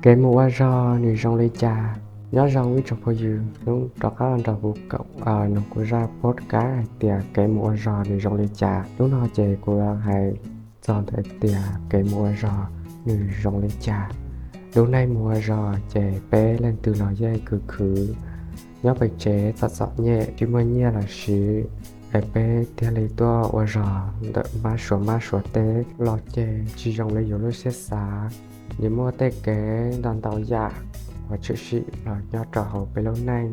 Kev mus ua zog nws zoo li cas? Nyob zoo ib tsoom phooj ywg, hnub rov qab los nrog kuv koom mloog kuv zaj podcast hais tias kev mus ua zog nws zoo li cas. Hnub no ces kuv hais txog ntawm tias kev mus ua zog nws zoo li cas. Lub neej mus ua zog ces peb leej twg los yeej khwv khwv, nyob pem tsev txom txom nyem tsis muaj nyiaj los siv, es peb thiaj li tuaj ua zog ntawm mab suav mab suav teb los ces tsis zoo li yus lub siab xav. Nws muaj tej kev ntau ntau yam uas tshwm sim los nyob rau hauv peb lub neej.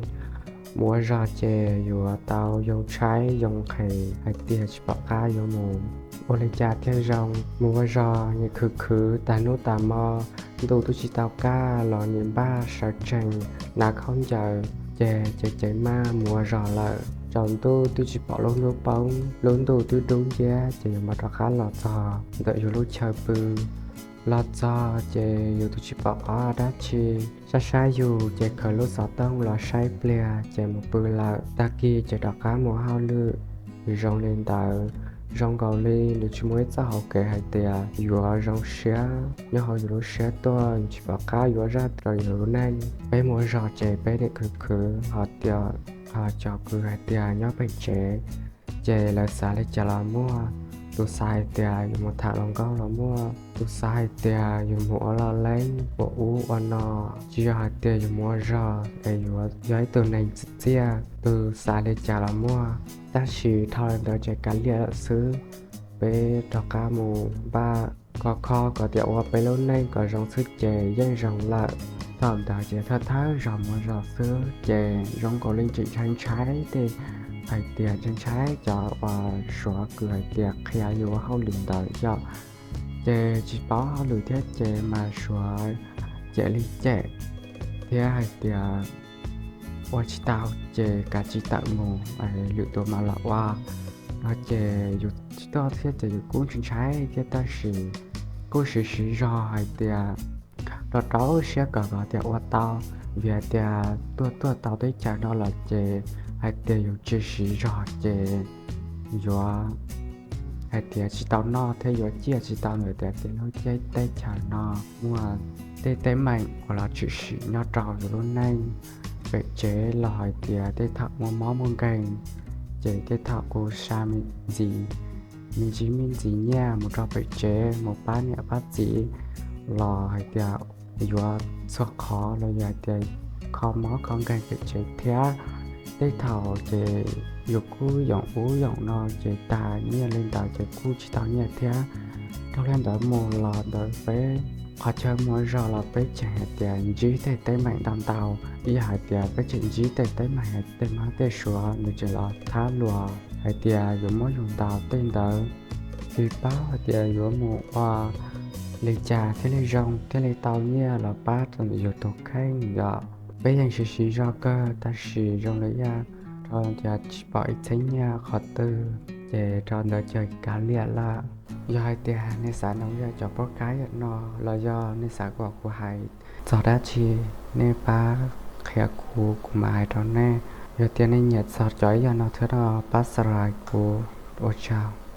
Mus ua zog ces yuav tau yoo tshaib yoo nqhis hais tias tsis pom qab yuav mus ua li cas thiaj zoo. Mus ua zog nws khwv khwv tas hnub tas hmo, ntuj twb tsis tau kaj los nws npaj sawv tsees hnav khaub ncaws ces cev cev maj mus ua zog lawm. Tsaus ntuj twb tsis pom lub hnub poob, lub ntuj twb dub nciab ces yuav mam rov qab los txog ntawm yus lub chaw pw. Los txog ces yus twb tsis pom qab dab tsi, saib saib yus ces khaws lub xov tooj los saib pliag ces mus pw lawm. Tag kis ces rov qab mus hauj lwm. Nws zoo li ntawd, zoo nkaus li nws tsis muaj ib txoj hauv kev hais tias yuav zoo siab nyob hauv yus lub siab tuaj, yus tsis pom qab yuav zaj rau yus lub neej. Peb mus ua zog ces peb nim khwv khwv hais tias cov kwv hais tias nyob pem tsev ces lawv xav li cas los muaj. Tus xav hais tias yus mus tham hluas nkauj los muaj, tus xav hais tias yus mus ua loj leeb ua ub ua no, tsis yog hais tias yus mus ua zog es yuav yog ib tug neeg txim txiaj. Tus xav li cas los muaj, tab sis dhau li ntawd ces kav liam lawm xwb. Peb rov qab mus npaj kho kho kom tias ua peb lub neej kom zoo xwb ces yeej zoo lawm. Thaum ntawd ces thawj thawj zaug mus ua zog xwb ces zoo nkaus li tseem ntshai ntshai tej, hais tias ntshai ntshai cov uas suav kwv hais tias qhia yus ua hauj lwm ntawd yom. Ces tsis paub hauj lwm thiab ces mas suav cem li cem thiab hais tias ua tsis tau ces kav tsij tawm mus, lwm tus mam los ua no ces yus tsis tuaj thiab ces yus kuj ntshai ntshai thiab tab sis kuj siv siv zog hais tias rau rau siab kom kom tias ua tau, vim hais tias tuaj tuaj tau teb chaws no los ces hais tias yus tsis siv zog ces yuav hais tias tsis tau noj thiab yuav ciaj tsis tau ntawm tias tej hnub teb chaws no muaj tej teeb meem uas los tshwm sim nyob rau yus lub neej. Pem tsev los hais tias tej thaum muaj mob muaj nkeeg ces tej thaum kuj sab me ntsis, me ntsis me ntsis nyiaj mus rau pem tsev mus pab niam pab txiv los hais tias yuav txhua qhov los yog hais tias kho mob kho nkeeg pem tsev thiab. Tej thaum ces yus kuj yoom ub yoom no ces tag nyiaj li ntawd ces kuj tsis tau nyiaj thiab. Dhau li ntawd mus los ntawd peb qhov chaw mus ua zog los peb tseem hais tias ntsib tej teeb meem ntau ntau, ib yam hais tias peb tseem ntsib tej teeb meem tej mab tej suav nws tseem los thab luag hais tias yuav muab yus ntaus tej ntawd. Tsis paub hais tias yuav mus ua li cas thiaj li zoo thiaj li tau nyiaj los pab rau ntawm yus tus kheej yom. Peb yeej siv siv zog kawg tab sis zoo li yam rau tias tsis pom ib txheeb nyiaj qhov twg ces rau ntawd ces kav liam lawm. Yog hais tias nej xav noog zaj cov podcast yam no los yog nej xav kom kuv hais txog dab tsi, nej pab qhia kuv, kuv mam hais rau nej. Yog tias nej nyiam txog cov ib yam no thiab no pab subscribe kuv, ua tsaug.